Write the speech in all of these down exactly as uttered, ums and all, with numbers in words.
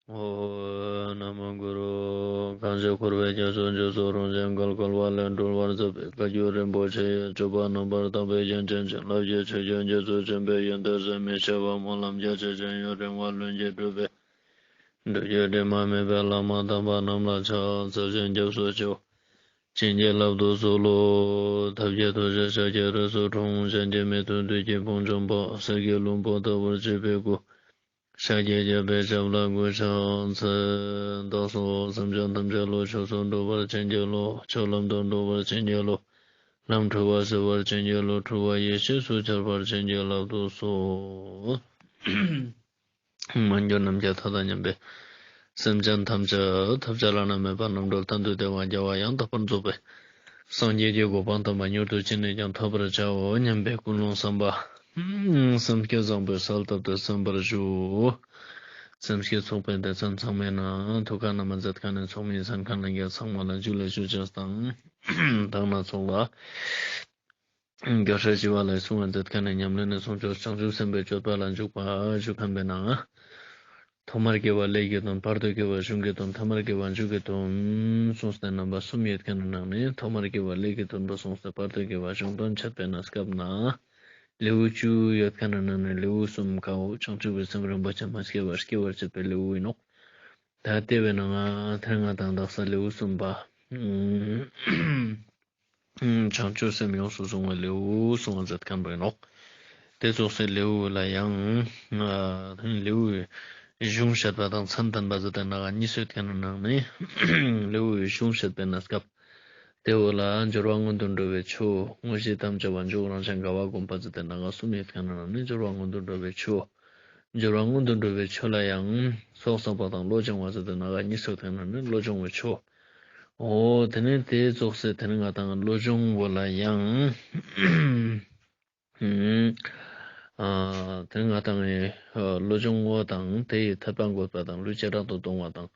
ཨོཾ། ན་མོ་གུ་རུ། གང་ཞིག་འཁོར་བའི་རྒྱ་མཚོ་འཇིགས་སུ་རུང་ཞིང་བརྒལ་དཀའ་བ་ལས་སྒྲོལ་བར་མཛད་པའི་བཀའ་བརྒྱུད་རིན་པོ་ཆེ་ཡི་སྤྱོད་པ་རྣམ་པར་དག་པའི་རྒྱན་ཅན་བྱིན་རླབས་ཀྱི་ཆུ་རྒྱུན་རྒྱ་མཚོ་ཆེན་པོའི་ཡོན་ཏན་ཟད་མི་ཤེས་པ་སྨོན་ལམ་རྒྱ་ཆེ་ཞིང་ཡུན་རིང་བ་ལྷུན་གྱིས་གྲུབ་པའི་སྒྲུབ་བརྒྱུད་དྲི་མ་མེད་པའི་བླ་མ་དམ་པ་རྣམས་ལ་ཕྱག་འཚལ་ཞིང་སྐྱབས་སུ་མཆིའོ། བྱིན་གྱིས་བརླབ་ཏུ་གསོལ་ལོ། ཐབས་མཁས་ཐུགས་རྗེས་ཤཱཀྱའི་རིགས་སུ་འཁྲུངས། གཞན་གྱིས་མི་ཐུབ་བདུད་ཀྱི་དཔུང་འཇོམས་པ། གསེར་གྱི་ལྷུན་པོ་ལྟ་བུར་བརྗིད་པའི་སྐུ། ཤཱཀྱའི་རྒྱལ་པོའི་ཞབས་ལ་གུས་ཕྱག་འཚལ། བདག་སོགས་སེམས་ཅན་ཐམས་ཅད་བློ་ཆོས་སུ་འགྲོ་བར་བྱིན་གྱིས་རློབས། ཆོས་ལམ་དུ་འགྲོ་བར་བྱིན་གྱིས་རློབས། ལམ་འཁྲུལ་བ་སེལ་བར་བྱིན་གྱིས་རློབས། འཁྲུལ་བ་ཡེ་ཤེས་སུ་འཆར་བར་བྱིན་གྱིས་བརླབ་ཏུ་གསོལ། མ་གྱུར་ནམ་མཁའི་མཐའ་དང་མཉམ་པའི་སེམས་ཅན་ཐམས་ཅད་ཐོབ་བྱ་བླ་ན་མེད་པ་རྣམ་གྲོལ་གཏན་དུ་བདེ་བ་རྒྱལ་བ་ཡང་དག་པར་རྫོགས་པའི་སངས་རྒྱས་ཀྱི་གོ་འཕང་དམ་པ་མྱུར་དུ་ཅི་ནས་ཀྱང་ཐོབ་པར་བྱའོ་སྙམ་པའི་ཀུན་སློང་བསམ་པ། སེམས་བསྐྱེད་བཟང་པོས་གསལ་བཏབ་སྟེ་གསན་པར་ཞུ། སེམས་བསྐྱེད་ཚོགས་པའི་སྡེ་ཚན་ཚང་མའི་ནང་ཐུགས་ཁ་ན་མ་མཛད་མཁན་ནས་ཚོགས་མི་གསན་མཁན་ལྷན་རྒྱས་ཚང་མ་ལ་འཇུ་ལེ་ཞུ་ཅེས་དང་། དང་ན་ཚོགས་ལ། རྒྱལ་སྲས་ཞི་བ་ལྷས་གསུང་བ་མཛད་མཁན་ནི་ཉམས་ལེན་ནི་གསུང་ཆོས་བྱང་ཆུབ་སེམས་དཔའི་སྤྱོད་པ་ལ་འཇུག་པ་ཞུ་མཁན་པའི་ནང་། ཐོག་མར་དགེ་བ་ཀླད་ཀྱི་དོན། བར་དུ་དགེ་བ་གཞུང་གི་དོན། ཐ་མར་དགེ་བ་མཇུག་གི་དོན་གསུངས་ཏེ་རྣམ་པ་གསུམ་ཡོད་མཁན་ནི་ནང་ནས་ཐོག་མར་དགེ་བ་ཀླད་ཀྱི་དོན་པོ་གསུངས་ཏེ་བར་དུ་དགེ་བ་གཞུང་དོན་འཆད་པའི་གནས་སྐབས་ན་ལེའུ་བཅུ་ཡོད་མཁན་ནི་ནང་ནས་ལེའུ་གསུམ་ཀ་བོ་བྱང་ཆུབ་ཀྱི་སེམས་རིན་པོ་ཆེ་མ་སྐྱེས་པར་སྐྱེ་བར་བྱེད་པའི་ལེའུ་ཡིན་ནོག། ད་དེ་བས་ན་ང་དེ་ང་དང་དག་ས་ལེའུ་གསུམ་པ། བྱང་ཆུབ་སེམས་ཡོངས་སུ་བཟུང་བའི་ལེའུ་གསུང་བ་མཛད་མཁན་པོ་ཡིན་ནོག། དེ་ཙོགས་སེ་ལེའུ་ལ་ཡང་ལེའུའི་གཞུང་བཤད་པ་དང་མཚན་བསྟན་པ་ཟེར་ཏེ་ནང་གཉིས་སུ་ཡོད་མཁན་ནི་ནང་ནས་ལེའུའི་གཞུང་བཤད་པའི་གནས་སྐབས་དེ་བོ་ལ་སྦྱོར་བ་སྔོན་དུ་འགྲོ་བའི་ཆོས། དངོས་གཞི་དམ་བཅའ་བ། མཇུག་རང་གཞན་དགའ་བ་བསྒོམ་པ་ཟེར་ཏེ་ནང་གསུམ་ཡོད་མཁན་ནི་ནང་ནས་སྦྱོར་བ་སྔོན་དུ་འགྲོ་བའི་ཆོས། སྦྱོར་བ་སྔོན་དུ་འགྲོ་བའི་ཆོས་ལ་ཡང་ཚོགས་བསགས་པ་དང་བློ་སྦྱོང་བ་ཟེར་ཏེ་ནང་གཉིས་སུ་ཡོད་མཁན་ནི་ནང་ནས་བློ་སྦྱོང་བའི་ཆོས། འོ་དེ་ནས་དེ་ཙོགས་སེ་དེ་ནས་ང་དང་བློ་སྦྱོང་བོ་ལ་ཡང་ཨ་དེ་ནས་ང་དང་ཨེ་བློ་སྦྱོང་བོ་དང་དེ་ཡི་ཐབས་པ་འགོད་པ་དང་ལུས་བྱེ་བྲག་ཏུ་གཏོང་བ་དང་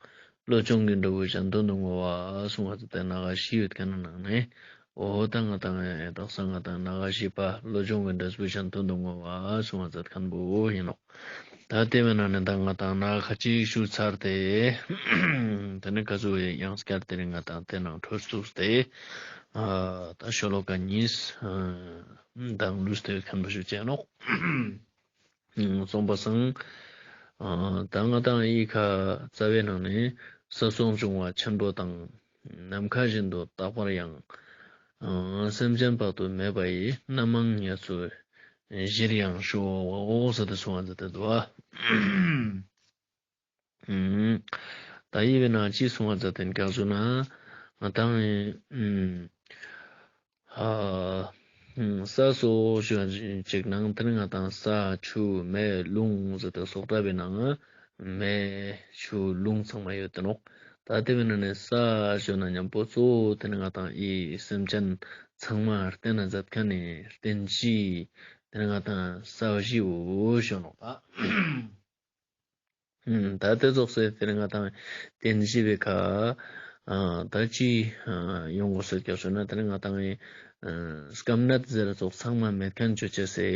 བློ་སྦྱོང་གི་འབྲས་བུ་གཞན་དོན་དུ་བསྔོ་བ་གསུང་བ་ཟེར་ཏེ་ནང་བཞི་ཡོད་མཁན་ནི་ནང་ནས། འོ་ད་ང་དང་ཨེ་དག་ས་ང་དང་ནང་བཞི་པ་བློ་སྦྱོང་གི་འབྲས་བུ་གཞན་དོན་དུ་བསྔོ་བ་གསུང་བ་མཛད་མཁན་པོ་ཡིན་ནོག། ད་དེ་བས་ན་ནི་ད་ང་དང་ནང་ཁ་ཅིག་ཞུ་ཚར་ཏེ། དེ་ནས་ག་ཟུག་ཡང་བསྐྱར་དེ་རིང་ང་དང་དེ་ནང་འཕྲོ་བཙུགས་ཏེ། ཨ་ད་ཤོ་ལོ་ཀ་གཉིས་དང་ལུས་ཏེ་མཁན་པོ་ཞུ་ཅེས་ནོག། གསུངས་པ་སང་། ཨ་ད་ང་དང་ཡི་ཁ་རྩ་བའི་ནང་ནས་ས་སོགས་འབྱུང་བ་ཆེན་པོ་དང་། ནམ་མཁའ་བཞིན་དུ་རྟག་པར་ཡང་། ཨ་སེམས་ཅན་དཔག་ཏུ་མེད་པ་ཡི། རྣམ་མང་ངལ་འཚོའི་གཞིར་ཡང་ཤོག། ཟེར་ཏེ་གསུངས་པ་མཛད་དེ་འདུག་པ། ཨུམ། ད་ཡི་བས་ན་ཅི་གསུང་བ་མཛད་དེ་ག་ཟུག་ན། ང་དང་ཨུམ། ཨ་ས་སོགས་ཞུ་ཅིག་ནང་དེ་ནས་ང་དང་ས་ཆུ་མེ་རླུང་ཟེར་ཏེ་སོགས་ལྟ་བུའི་ནང་མེ་ཆུ་རླུང་ཚང་མ་ཡོད་དེ་ནོག། ད་དེ་བས་ན་ནི་ས་ཞུ་ན་མཉམ་པོ་གཙོ་བོ་དེ་ནས་ང་དང་ཡི་སེམས་ཅན་ཚང་མ་རྟེན་ན་མཛད་མཁན་ནི་རྟེན་གཞི་དེ་ནས་ང་དང་ས་བཞི་བོ་ཞུ་ནོག་ད། ད་དེ་ཙོགས་སེ་དེ་ནས་ང་དང་རྟེན་གཞི་བའི་ཁ་ད་ཅི་ཡོང་དགོས་ཟེར་ཀྱང་ཞུ་ན་དེ་ནས་ང་དང་སྐམ་ནད་ཟེར་ཙོགས་ཚང་མ་མེད་མཁན་ཅོ་ཅེས་སེ་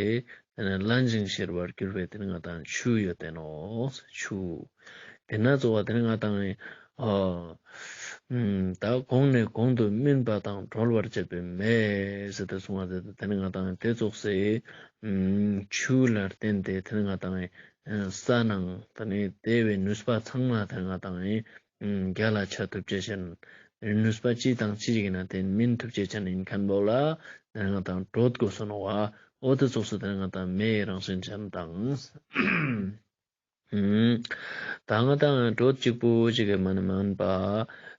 དེ་ནས་བརླན་ཞིང་གཤེར་བར་གྱུར་པའི་དེ་ནས་ང་དང་ཆུ་ཡོད་དེ་ནོག། ཆུ་དེ་ན་ཙོགས་པ་དེ་ནས་ང་དང་ད་གོང་ནས་གོང་དུ་སྨིན་པ་དང་གྲོལ་བར་བྱེད་པའི་མེ་ཟེར་ཏེ་གསུང་བ་ཟེར་ཏེ་དེ་ནས་ང་དང་དེ་ཙོགས་སེ་ཆུ་ལ་བརྟེན་ཏེ་དེ་ནས་ང་དང་ས་ནང་དེ་ནས་དེ་བའི་ནུས་པ་ཚང་མ་དེ་ནས་ང་དང་རྒྱ་ལ་ཆ་ཐུབ་ཅེས་ཅན། ནུས་པ་ཅི་དང་ཅི་ཞིག་ཡིན་ན་དེ་སྨིན་ཐུབ་ཅེས་ཅན་ཡིན་མཁན་བོ་ལ་དེ་ནས་ང་དང་དྲོད་དགོས་སོ་ནོག་པ། འོ་དེ་ཙོགས་སེ་དེ་ནས་ང་དང་མེའི་རང་བཞིན་ཅན་དང་། ད་ང་དང་དྲོད་གཅིག་པོ་ཅིག་གི་མ་ནི་མན་པ།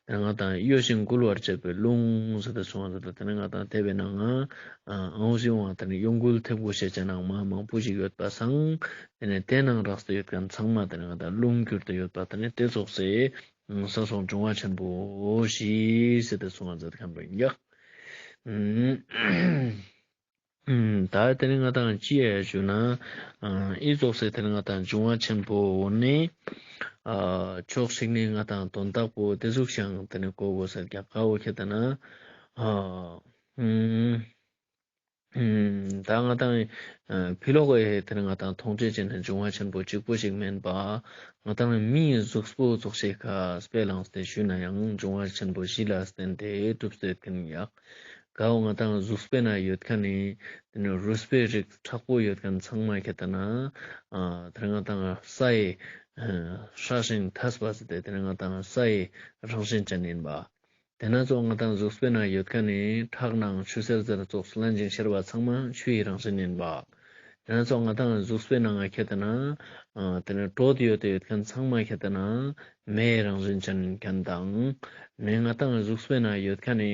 དེ་ནས་ང་དང་གཡོ་ཞིང་འགུལ་བར་བྱེད་པའི་རླུང་ཟེར་ཏེ་གསུངས་པ་ཟེར་ཏེ་དེ་ནས་ང་དང་དེ་བས་ན་ང་ཨང་ཞིག་བང་དེ་ནས་གཡོ་འགུལ་ཐེབས་དགོས་ཤེས་ཅན་ནང་མ་མང་པོ་ཞིག་ཡོད་པ་སང་། དེ་ནས་དེ་ནང་རགས་ཏེ་ཡོད་མཁན་ཚང་མ་དེ་ནས་ང་དང་རླུང་གྱུར་ཏེ་ཡོད་པ་དེ་ནས་དེ་ཙོགས་སེ་ས་སོགས་འབྱུང་བ་ཆེན་པོ་བཞི་ཟེར་ཏེ་གསུངས་པ་ཟེར་ཏེ་མཁན་པོ་ཡིན་ཀྱག། ད་དེ་ནས་ང་དང་ཅི་ཡ་ཞུ་ན། ཨི་ཙོགས་སེ་དེ་ནས་ང་དང་འབྱུང་བ་ཆེན་པོ་འོ་ནི། ཕྱོགས་ཤིག་ནས་ང་དང་དོན་དག་པོ་དེ་ཟུག་ཤིག་དེ་ནས་གོ་དགོས་ཟེར་ཀྱག་ག་འོ་ཁྱེད་དེ་ན། ད་ང་དང་ཕི་ལོག་གི་དེ་ནི་ང་དང་མཐོང་ཆོས་ཅན་ནི་འབྱུང་བ་ཆེན་པོ་གཅིག་པོ་ཞིག་མེན་པ། ང་དང་མིའི་གཟུགས་པོ་ཙོགས་ཤིག་ག་དཔེ་བླངས་ཏེ་ཞུས་ན་ཡང་འབྱུང་བ་ཆེན་པོ་བཞི་ལ་བརྟེན་ཏེ་གྲུབ་སྟེ་ཡོད་ཁན་ཡག་གའོ་ང་དང་གཟུགས་པོའི་ནང་ཡོད་ཁན་ནི་དེ་ནི་རུས་པའི་རིགས་མཁྲེགས་པོ་ཡོད་ཁན་ཚང་མ་ཁྱེར་ཏེ་ན་དེ་ནི་ང་དང་ས་ཡི་སྲ་ཞིང་ཐལ་བ་ཟེར་ཏེ་དེ་ནི་ང་དང་ས་ཡི་རང་བཞིན་ཅན་ཡིན་པ། དེ་ན་ཙོགས་ང་དང་གཟུགས་པོའི་ནང་ཡོད་ཁན་ནི་ཁྲག་ནང་ཆུ་སེར་ཟེར་ཙོགས་ལྷན་ཅིག་ཤར་བ་ཚང་མ་ཆུ་ཡི་རང་བཞིན་ཡིན་པ། དེ་ན་ཙོགས་ང་དང་གཟུགས་པོའི་ནང་ང་ཁྱེར་ཏེ་ན་དེ་ནི་དྲོད་ཡོད་དེ་ཡོད་ཁན་ཚང་མ་ཁྱེར་ཏེ་ན་མེའི་རང་བཞིན་ཅན་ཡིན་ཁན་དང་། ནི་ང་དང་གཟུགས་པོའི་ནང་ཡོད་ཁན་ནི་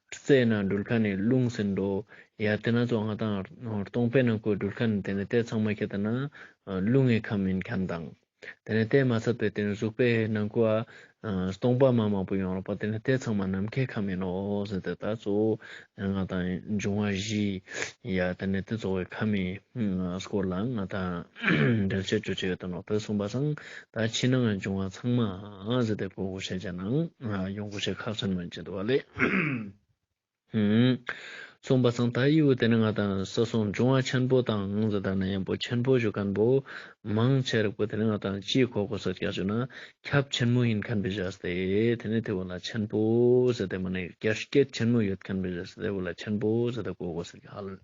རྩའི་ནང་འདུལ་ཁན་ནི་རླུང་ཟེར་འགྲོ། ཡ་དེ་ན་ཙོགས་ང་དང་སྟོང་པའི་ནང་ཁོ་འདུལ་ཁན་ནི་དེ་ནི་དེ་ཚང་མ་ཁྱེར་ཏེ་ན་རླུང་གི་ཁམས་ཡིན་ཁན་དང་། དེ་ནས་དེ་མ་ཚད་པའི་དེ་ནས་གཟུགས་པོའི་ནང་ཁུ་བ་སྟོང་པ་མ་མང་པོ་ཡོང་རོགས་པ། དེ་ནས་དེ་ཚང་མ་ནམ་མཁའི་ཁམས་ཡིན་ནོག་ཟེར་ཏེ་ད་གཙོ་བོ་ང་དང་འབྱུང་བ་བཞི་ཡ་དེ་ནས་དེ་གཙོ་བོའི་ཁམས་སྐོར་ལ་ང་དང་འགྲེལ་བཤད་ཅོ་ཅེས་ཡོད་དོ་ནོག་དེ་གསུངས་པ་སང་ད་ཕྱི་ནང་འབྱུང་བ་ཚང་མ་ཟེར་ཏེ་གོ་དགོས་ཤེས་ཅན་ནང་ཡོང་དགོས་ཤེས་ཁག་ཆེན་མོ་ཡིན་ཅེས་འདུག་བ་ལེ། གསུངས་པ་སང་ད་ཡི་བོ་དེ་ནི་ང་དང་ས་སོང་འབྱུང་བ་ཆེན་པོ་དང་ཟེར་ད་ན་ཡང་པོ་ཆེན་པོ་ཞུ་ཁན་པོ་མང་ཆེ་རིག་པོ་དེ་ནི་ང་དང་ཅི་གོ་དགོས་ཟེར་ཀྱག་ཞུ་ན་ཁྱབ་ཆེན་མོ་ཡིན་ཁན་པེ་བཞག་སྟེ་དེ་ནི་དེ་བོ་ལ་ཆེན་པོ་ཟེར་ཏེ་མ་ནི་རྒྱ་སྐྱེད་ཆེན་མོ་ཡོད་ཁན་པེ་བཞག་སྟེ་དེ་བོ་ལ་ཆེན་པོ་ཟེར་ཏེ་གོ་དགོས་ཟེར་ཀྱག་ཧ་ལ།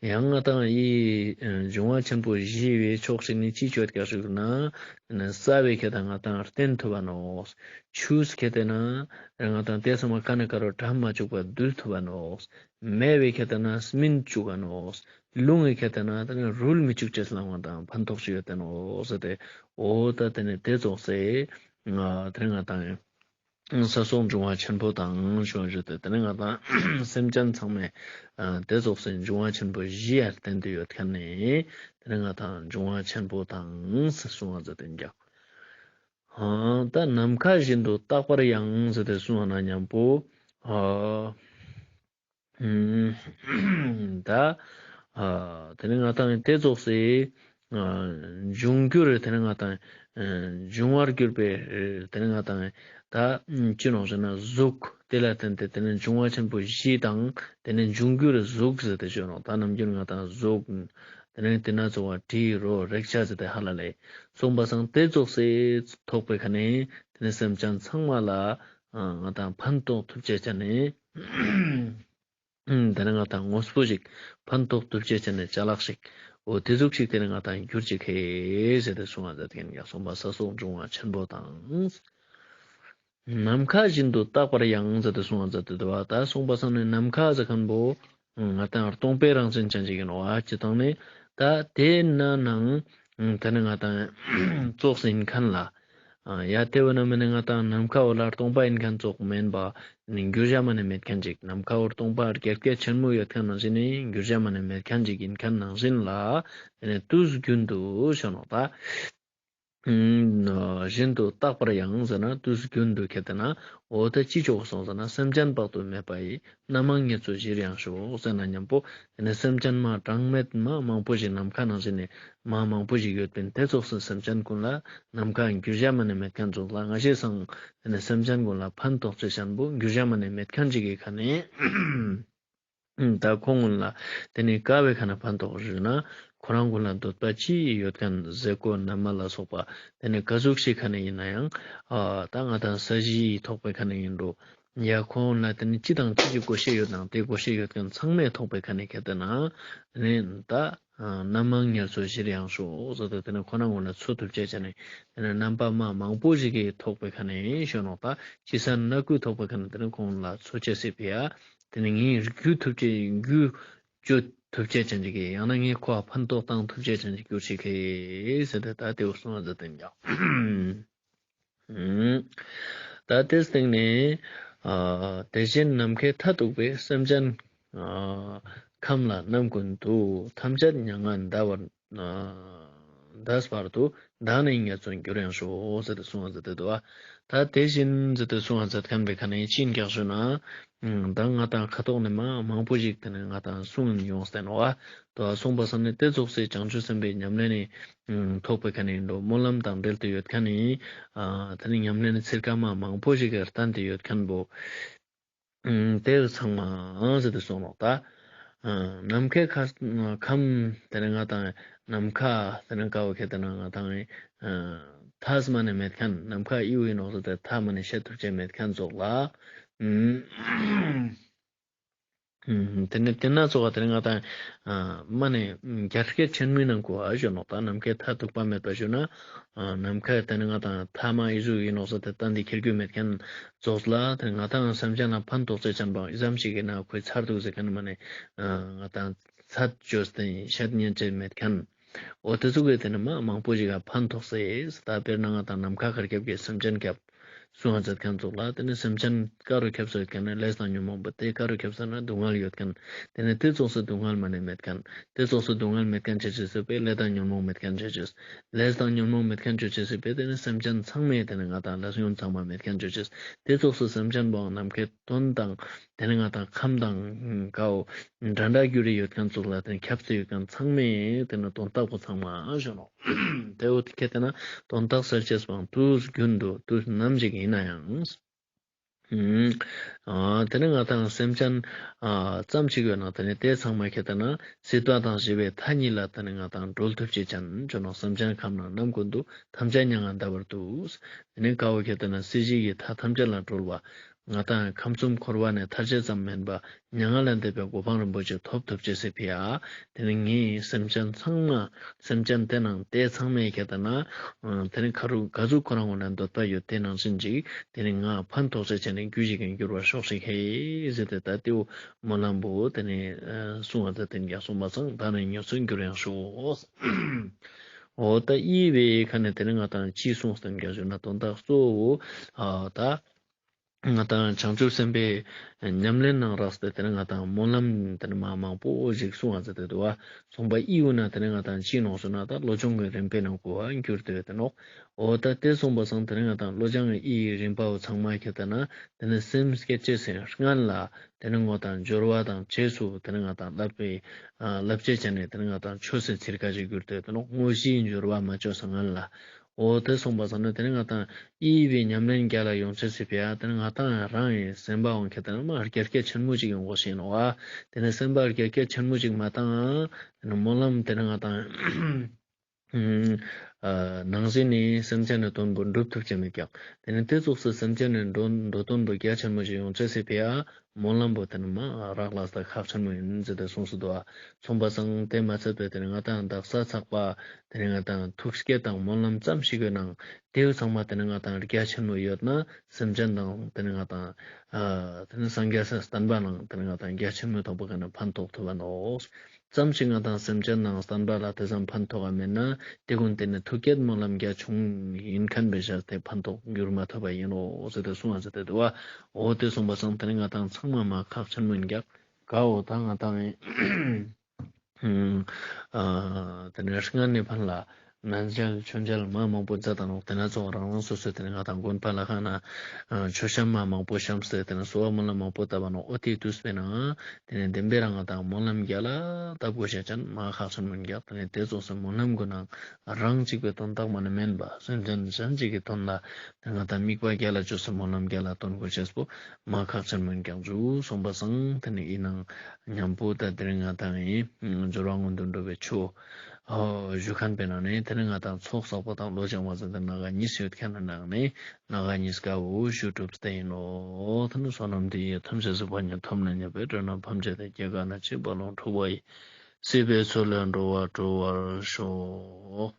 ཡང་ང་དང་ཡི་འབྱུང་བ་ཆེན་པོ་བཞི་བའི་ཕྱོགས་ཤིག་ནི་ཅི་ཆོད་ཀྱག་ཞུ་ན་ས་བའི་ཁྱེར་ཏེ་ན་ང་དང་བརྟེན་ཐུབ་བ་ནོག་ཆུ་ཁྱེར་ཏེ་ན་ང་དང་དེ་ཚང་མ་ཀ་ནེ་ཀ་རུ་གྲམ་མ་བཅུག་པ་འདུལ་ཐུབ་བ་ནོག་མེ་བའི་ཁྱེར་ཏེ་ན་སྨིན་བཅུག་ག་ནོག་རླུང་གི་ཁྱེར་ཏེ་ན་དེ་ནི་རུལ་མི་བཅུག་ཅེས་ལ་ང་དང་ཕན་ཐོགས་ཤིག་ཡོད་དེ་ནོག་ཟེར་ཏེ་འོ་ད་དེ་ནི་དེ་ཙོགས་སེ་དེ་ནི་ང་དང་ས་སོགས་འབྱུང་བ་ཆེན་པོ་དང་ཞུ་བ་ཞུ་སྟེ་དེ་ནི་ང་དང་སེམས་ཅན་ཚང་མའི་དེ་ཙོགས་སེ་འབྱུང་བ་ཆེན་པོ་བཞི་ཡར་བརྟེན་ཏེ་ཡོད་ཁན་ནི་དེ་ནི་ང་དང་འབྱུང་བ་ཆེན་པོ་དང་ཟེར་གསུངས་པ་ཟེར་ཏེ་ཀྱག་ད་ནམ་མཁའ་བཞིན་དུ་རྟག་པར་ཡང་ཟེར་ཏེ་གསུངས་པ་ན་མཉམ་པོ་ཨ་ད་ཨ་དེ་ནི་ང་དང་དེ་ཙོགས་སེ་ཨ་འབྱུང་འགྱུར་དེ་ནི་ང་དང་ཨ་འབྱུང་བར་གྱུར་པའི་དེ་ནི་ང་དང་ད་ཅི་ནོག་ཟེར་ན་གཟུགས་དེ་ལ་བརྟེན་ཏེ་དེ་ནི་འབྱུང་བ་ཆེན་པོ་བཞི་དང་དེ་ནི་འབྱུང་འགྱུར་གཟུགས་ཟེར་ཏེ་ཞུ་ནོག་ད་ནམ་རྒྱུན་ང་དང་གཟུགས་དེ་ནི་དེ་ན་ཚོ་བ་དྲི་རོ་རེག་བྱ་ཟེར་ཏེ་ཧ་ལ་ལེ། གསུངས་པ་སང་དེ་ཙོགས་སེ་ཐོགས་པའི་ཁ་ནས་དེ་ནི་སེམས་ཅན་ཚང་མ་ལ་ང་དང་ཕན་ཐོགས་ཐུབ་ཅེས་ཅན་ནི་དེ་ནི་ང་དང་དངོས་པོ་ཞིག་ཕན་ཐོགས་ཐུབ་ཅེས་ཅན་ནི་ཅ་ལག་ཞིག་འོ་དེ་ཟུག་ཞིག་དེ་ནི་ང་དང་གྱུར་ཅིག་ཧེ་ཟེར་ཏེ་གསུངས་པ་ཟེར་ཏེ་ཡིན་ཀྱག་གསུངས་པ་ས་སོགས་འབྱུང་བ་ཆེན་པོ་དང་། ནམ་མཁའ་བཞིན་དུ་རྟག་པར་ཡང་ཟེར་ཏེ་གསུངས་པ་ཟེར་ཏེ་འདུག་བ། ད་གསུངས་པ་སང་ནི་ནམ་མཁའ་ཟེར་ཁན་པོ་ང་དང་སྟོང་པའི་རང་བཞིན་ཅན་ཅིག་ཡིན་ནོག་བ། ཅི་དང་ནི་ད་དེ་ན་ནང་དེ་ནི་ང་དང་ཙོགས་ཡིན་ཁན་ལ་ཡ་དེ་བོ་ན་མ་ནི་ང་དང་ནམ་མཁའ་བོ་ལ་སྟོང་པ་ཡིན་ཁན་ཙོགས་མེན་པ་ནི་འགྱུར་བ་མ་ནི་མེད་ཁན་ཅིག་ནམ་མཁའ་བོ་སྟོང་པ་རྒྱ་སྐྱེད་ཆེན་མོ་ཡོད་ཁན་ནང་བཞིན་ནི་འགྱུར་བ་མ་ནི་མེད་ཁན་ཅིག་ཡིན་ཁན་ནང་བཞིན་ལ་དེ་ནི་དུས་རྒྱུན་དུ་ཞུ་ནོག་ད། བཞིན་དུ་རྟག་པར་ཡང་ཟེར་ན་དུས་རྒྱུན་དུ་ཁྱེར་ཏེ་ན་འོ་ད་ཅི་ཆོག་སོང་ཟེར་ན་སེམས་ཅན་དཔག་ཏུ་མེད་པ་ཡི་རྣམ་མང་ཉེར་འཚོ་བཞིར་ཡང་ཞུགས་ཟེར་ན་མཉམ་པོ་དེ་ནི་སེམས་ཅན་མ་གྲངས་མེད་མ་མང་པོ་ཞིག་ནམ་མཁའ་ནང་བཞིན་ནི་མ་མང་པོ་ཞིག་ཡོད་པིན། དེ་ཙོགས་སེ་སེམས་ཅན་ཀུན་ལ་ནམ་མཁའ་འགྱུར་བ་མ་ནི་མེད་ཁན་ཙོགས་ལ་ང་ཞེས་སང་དེ་ནི་སེམས་ཅན་ཀུན་ལ་ཕན་ཐོགས་ཅེས་ཅན་པོ་འགྱུར་བ་མ་ནི་མེད་ཁན་ཅིག་གི་ཁ་ནས། ད་ཁོང་ཀུན་ལ་དེ་ནི་ཀ་བའི་ཁ་ནས་ཕན་ཐོགས་ཞུས་ན་ཁོ་རང་ཀུན་ལ་འདོད་པ་ཅི་ཡོད་ཁན་ཟས་གོས་ནམ་མཁའ་ལ་སོགས་པ་དེ་ནི་ག་ཟུག་ཞིག་ཁ་ནས་ཡིན་ན་ཡང་ཨ་ད་ང་དང་ས་གཞི་ཐོགས་པའི་ཁ་ནས་ཡིན་འགྲོ། ཡ་ཁོང་ཀུན་ལ་དེ་ནི་ཅི་དང་ཅི་ཞིག་དགོས་ཤེས་ཡོད་ནང་དེ་དགོས་ཤེས་ཡོད་ཁན་ཚང་མས་ཐོགས་པའི་ཁ་ནས་ཁྱེར་ཏེ་ན་དེ་ནི་ད་རྣམ་མང་ཉེར་འཚོ་བཞིར་ཡང་ཞུགས་ཟེར་ཏེ་དེ་ནི་ཁོ་རང་ཀུན་ལ་འཚོ་ཐུབ་ཅེས་ཅན་ནི་དེ་ནི་རྣམ་པ་མ་མང་པོ་ཞིག་གི་ཐོགས་པའི་ཁ་ནས་ཞུ་ནོག་ད་ཅི་ས་ན་ཀུན་ཐོགས་པའི་ཁ་ནས་དེ་ནི་ཁོང་ཀུན་ལ་འཚོ་ཅེས་སི་ཕི་ཡ། དེ་ནི་ངའི་རྒྱུ་ཐུབ་ཅེས་རྒྱུ་ཅོ་ཐུབ་ཅེས་ཅན་ཅིག་གི་ཡང་ན་ངའི་ཁོ་ཕན་ཐོགས་བཏང་ཐུབ་ཅེས་ཅན་ཅིག་གྱུར་ཅིག་གི་ཟེར་ཏེ་ད་དེ་བོ་གསུངས་པ་ཟེར་ཏེ་ཡིན་ཀྱག་ད་དེའི་སྟེང་ནས་ཨ་དེ་བཞིན་ནམ་མཁའི་མཐས་གཏུགས་པའི་སེམས་ཅན་ཨ་ཁམས་ལ་རྣམ་ཀུན་ཏུ་ཐམས་ཅད་མྱ་ངན་འདའ་བར་འདས་པར་དུ་བདག་ནི་ཉེར་འཚོར་འགྱུར་ཡང་ཤོག་ཟེར་ཏེ་གསུངས་པ་ཟེར་ཏེ་འདུག་བ། ད་དེ་བཞིན་ཟེར་ཏེ་གསུངས་པ་ཟེར་ཁན་པའི་ཁ་ནས་ཅི་ཡིན་ཀྱག་ཞུ་ན། ད་ང་དང་ཁ་ཐོག་ནས་མ་མང་པོ་ཞིག་དེ་ནས་ང་དང་གསུངས་ཡོང་སྟེ་ནོག་བ། ད་གསུངས་པ་སང་ནི་དེ་ཙོགས་སེ་བྱང་ཆུབ་སེམས་དཔའི་ཉམས་ལེན་ནི་ཐོགས་པའི་ཁ་ནས་འགྲོ་སྨོན་ལམ་དང་འབྲེལ་ཏེ་ཡོད་ཁན་ནི་དེ་ནི་ཉམས་ལེན་ནི་ཚིར་ཀ་མ་མང་པོ་ཞིག་གི་བསྟན་ཏེ་ཡོད་ཁན་པོ། དེ་ཚང་མ་ཟེར་ཏེ་གསུངས་ནོག་ད། ནམ་མཁའི་ཁམས་དེ་ནི་ང་དང་ནམ་མཁའ་དེ་ནི་ཀ་བོ་ཁེ་དེ་ན་ང་དང་ཐ་མ་ནེ་མེད་ཁན་ནམ་མཁའ་ཨི་བོ་ཨིན་ནོག་ཟེར་ཏེ་ཐ་མ་ནེ་ཤད་ཐུབ་ཅེས་མེད་ཁན་ཙོགས་ལ། དེ་ནི་དེ་ན་ཙོགས་དེ་ནི་ང་དང་མ་ནེ་རྒྱ་སྐད་ཆེན་མོའི་ནང་གོ་ཨ་ཞུ་ནོག་ད་ནམ་མཁའི་མཐའ་ཐུག་པ་མེད་པ་ཞུ་ན། ནམ་མཁའ་དེ་ནི་ང་དང་ཐ་མ་ཨི་ཟུག་ཨིན་ནོག་ཟེར་ཏེ་ཏན་ཏན་ཁྱེར་རྒྱུ་མེད་ཁན་ཙོགས་ལ་དེ་ནི་ང་དང་སེམས་ཅན་ལ་ཕན་ཐོགས་ཅེས་ཅན་པོ་ཨི་ཙམ་ཞིག་གི་ན་ཁོའི་ཚར་དུག་ཟེར་ཁན་མ་ནེ་ང་དང་ཚད་བཅོས་ཏེ་ཤད་ཉན་ཅེས་མེད་ཁན། འོ་དེ་ཙོགས་སི་དེ་ནི་མ་མང་པོ་ཞིག་ག་ཕན་ཐོགས་སེ། ད་དཔེར་ན་ང་དང་ནམ་མཁའ་ཁར་ཁྱབ་ཀྱི་སེམས་ཅན་ཁྱབ་གསུང་ང་མཛད་ཁན་ཙོགས་ལ་དེ་ནི་སེམས་ཅན་ཀ་རུ་ཁྱབ་སེ་ཡོད་ཁན་ནི་ལས་དང་ཉོན་མོངས་པ་དེ་ཀ་རུ་ཁྱབ་སེ་ན་སྡུག་བསྔལ་ཡོད་ཁན། དེ་ནི་དེ་ཙོགས་སི་སྡུག་བསྔལ་མ་ནེ་མེད་ཁན། དེ་ཙོགས་སི་སྡུག་བསྔལ་མེད་ཁན་ཅོ་ཅེས་སི་ཕིའ་ལས་དང་ཉོན་མོངས་མེད་ཁན་ཅོ་ཅེས། ལས་དང་ཉོན་མོངས་མེད་ཁན་ཅོ་ཅེས་སི་ཕིའ་དེ་ནི་སེམས་ཅན་ཚང་མའི་དེ་ནི་ང་དང་ལས་ཉོན་ཚང་མ་མེད་ཁན་ཅོ་ཅེས། དེ་ཙོགས་སི་སེམས་ཅན་པོའང་ནམ་མཁའི་དོན་དང་དེ་ནི་ང་དང་ཁམས་དང་ཀ་བོ་འདྲ་འདྲ་གྱུར་རེ་ཡོད་ཁན་ཙོགས་ལ་དེ་ནི་ཁྱབ་སེ་ཡོད་ཁན་ཚང་མའི་དེ་ནི་དོན་དག་པོ་ཚང་མ་ཞུ་ནོག་དེ་བོ་དེ་ཁེ་དེ་ན་དོན་དག་སེལ་ཅེས་པོའང་དུས་རྒྱུན་དུ་དུས་ནམ་ཞིག་ཨིན་ན་ཡང་། དེ་ནི་ང་དང་སེམས་ཅན་ཙམ་ཞིག་ཡོད་ན་དེ་ནི་དེ་ཚང་མ་ཁེ་དེ་ན་སྲིད་པ་དང་ཞི་བའི་མཐའ་གཉིས་ལ་དེ་ནི་ང་དང་གྲོལ་ཐུབ་ཅེས་ཅན་ཅོ་ནོག་སེམས་ཅན་ཁམས་ན་རྣམ་ཀུན་ཏུ། ཐམས་ཅད་མྱ་ངན་འདའ་བར་འདུག་དེ་ནི་ཀ་བོ་ཁེ་དེ་ན་སྲིད་ཞིའི་མཐའ་ཐམས་ཅད་ལ་གྲོལ་བ། ང་དང་ཁམས་གསུམ་འཁོར་བ་ནེ་ཐར་ཅེས་ཙམ་མན་པ་མྱ་ངན་ལས་འདས་པའི་གོ་འཕང་རིན་པོ་ཆེ་ཐོབ་ཐུབ་ཅེས་སི་ཕིའ། དེ་ནི་ངའི་སེམས་ཅན་ཚང་མ་སེམས་ཅན་དེ་ནང་དེ་ཚང་མའི་ཁེ་དེ་ན་དེ་ནི་ཁ་རུ་ག་ཟུག་ཁོ་རང་ངོ་ན་འདོད་པ་ཡོད་དེ་ནང་བཞིན་ཅིག་དེ་ནི་ང་ཕན་ཐོགས་ཅེས་ཅན་ནི་རྒྱུ་ཞིག་གི་འགྱུར་བར་ཤོག་ཤིག་ཧེ་ཟེར་ཏེ་ད་དེ་བོ་སྨོན་ལམ་པོ་དེ་ནི་གསུང་བ་དེ་དེ་ནི་ཀྱང་གསུངས་པ་སང་ད་ནི་ཉོ་ཚོད་འགྱུར་ཡང་ཤོག་འོ་ད་ཨི་བོའི་ཁ་ནེ་དེ་ནི་ང་དང་ཅི་གསུངས་ཏེ་ཀྱང་ཞུ་ན་དོན་དག་གཙོ་བོ་ད་ང་དང་བྱང་ཆུབ་སེམས་དཔའི་ཉམས་ལེན་ནང་རགས་ཏེ་དེ་ནི་ང་དང་སྨོན་ལམ་དེ་ནི་མ་མང་པོ་ཞིག་གསུང་བ་མཛད་དེ་འདུག་པ། གསུངས་པ་ཨི་བོ་ན་དེ་ནི་ང་དང་ཅི་ནོག་ཟེར་ན་ད་བློ་སྦྱོང་གི་རིམ་པའི་ནང་གོ་བ་འགྱུར་ཏེ་ཡོད་དེ་ནོག་འོ་ད་དེ་གསུངས་པ་སང་དེ་ནི་ང་དང་བློ་སྦྱོང་གི་ཨི་རིམ་པ་བོ་ཚང་མ་ཁེ་དེ་ན་དེ་ནི་སེམས་བསྐྱེད་ཅེས་སི་སྔན་ལ་དེ་ནི་ངོ་དང་སྦྱོར་བ་དང་རྗེས་སུ་དེ་ནི་ང་དང་བསླབ་པའི་བསླབ་བྱའི་ཆ་ནས་དེ་ནི་ང་དང་ཆོས་སི་ཚིར་ཁ་ཞིག་གྱུར་ཏེ་ཡོད་དེ་ནོག་དངོས་གཞིའི་སྦྱོར་བ་མ་བཅོས་སྔན་ལ། འོ་དེ་གསུངས་པ་སང་ན་དེ་ནི་ང་དང་ཨི་བོའི་ཉམས་ལེན་རྒྱ་ལ་ཡོང་ཅེས་སི་ཕིའ་དེ་ནི་ང་དང་རང་གི་སེམས་པའང་ཁེ་དེ་ན་མ་རྒྱ་སྐྱེད་ཆེན་མོ་ཞིག་ཡོང་དགོས་ཤེས་ནོག་པ། དེ་ནི་སེམས་པ་རྒྱ་སྐྱེད་ཆེན་མོ་ཞིག་མ་བཏང་ང་དེ་ནི་སྨོན་ལམ་དེ་ནི་ང་དང་ནང་བཞིན་ནི་སེམས་ཅན་ནི་དོན་པོ་འགྲུབ་ཐུབ་ཅེས་མེད་ཀྱག་དེ་ནི་དེ་ཙོགས་སི་སེམས་ཅན་ནི་འགྲོ་འགྲོ་དོན་པོ་རྒྱ་ཆེན་མོ་ཞིག་ཡོང་ཅེས་སི་ཕིའ་སྨོན་ལམ་པོ་དེ་ནི་མ་རག་ལས་ད་ཁག་ཆེན་མོ་ཨིན་ཟེར་ཏེ་གསུངས་སུ་འདུག་པ། གསུངས་པ་སང་དེ་མ་ཚད་པའི་དེ་ནི་ང་དང་དག་ས་ཚགས་པ་དེ་ནི་ང་དང་ཐུགས་བསྐྱེད་དང་སྨོན་ལམ་ཙམ་ཞིག་ཡོད་ནའང་དེ་བོ་ཚང་མ་དེ་ནི་ང་དང་རྒྱ་ཆེན་མོ་ཡོད་ན་སེམས་ཅན་དང་དེ་ནི་ང་དང་དེ་ནི་སངས་རྒྱས་སི་བསྟན་པ་ནང་དེ་ནི་ང་དང་རྒྱ་ཆེན་མོ་ཐོབ་པ་ག་ནི་ཕན་ཐོགས་ཐུབ་བ་ནོག་ཙམ་ཞིག་ང་དང་སེམས་ཅན་ནང་བསྟན་པ་ལ་དེ་ཙམ་ཕན་ཐོགས་པ་མེད་ན་དེ་ཀུན་དེ་ནི་ཐུགས་བསྐྱེད་སྨོན་ལམ་རྒྱ་ཆུང་ཨིན་ཁན་བེ་ཤ་དེ་ཕན་ཐོགས་འགྱུར་མ་ཐུབ་པ་ཨིན་ནོག་ཟེར་ཏེ་གསུངས་པ་མཛད་དེ་འདུག་པ། འོ་དེ་གསུངས་པ་སང་དེ་ནི་ང་དང་ཚང་མ་མ་ཁག་ཆེན་མོ་ཨིན་ཀྱག་ག་འོ་ད་ང་དང་ཨིན། ཨ་དེ་ནི་སྔན་ནི་ཕན་ལ་ནན་ཆད་ཆོས་འཆད་མ་མང་པོ་མཛད་ད་ནོག་དེ་ན་ཚོགས་རང་རང་སོ་སོའི་དེ་ནི་ང་དང་དགོན་པ་ལ་ཁ་ན་ཆོས་བཤམས་མ་མང་པོ་བཤམས་ཏེ་དེ་ནི་གསོལ་བ་སྨོན་ལམ་མང་པོ་བཏབ་པ་ནོག་འོ་དེ་དུས་པེ་ན་དེ་ནི་བདེན་པའི་རང་ང་དང་སྨོན་ལམ་རྒྱ་ལ་བཏབ་དགོས་ཤེས་ཅན་མ་ཁག་ཆེན་མོ་ཨིན་ཀྱག་དེ་ནི་དེ་ཙོགས་སི་སྨོན་ལམ་གུན་ནང་རང་གཅིག་པའི་དོན་དག་མ་ནི་མན་པ་སེམས་ཅན་གཞན་གཅིག་གི་དོན་ལ་དེ་ང་དང་དམིགས་པ་རྒྱ་ལ་བཅོས་སི་སྨོན་ལམ་རྒྱ་ལ་བཏོན་དགོས་ཤེས་པོ་མ་ཁག་ཆེན་མོ་ཨིན་ཀྱག་ཞུ་གསུངས་པ་སང་དེ་ནི་ཨིན་ནང་མཉམ་པོ་ད་དེ་རིང་ང་དང་ཨིན་སྦྱོར་བ་སྔོན་དུ་འགྲོ་བའི་ཆོས་ཞུ་ཁན་པེ་ན་ནི་དེ་ནི་ང་དང་ཚོགས་བསགས་པ་དང་བློ་སྦྱང་བ་ཟེར་ཏེ་སྣ་ཁ་གཉིས་ཡོད་ཁན་ནི་ནང་ནི་སྣ་ཁ་གཉིས་ཀ་བོ་ཞུ་གྲུབ་སྟེ་ཨིན་ནོག་དེ་ནི་བསོད་ནམས་འདི་ཡིས་ཐམས་ཅད་གཟིགས་པ་ཉིད། ཐོབ་ནས་ཉེས་པའི་དགྲ་རྣམས་ཕམ་བྱས་ཏེ། སྐྱེ་རྒ་ན་འཆིའི་རྦ་ཀློང་འཁྲུགས་པ་ཡི། སྲིད་པའི་མཚོ་ལས་འགྲོ་བ་སྒྲོལ་བར་ཤོག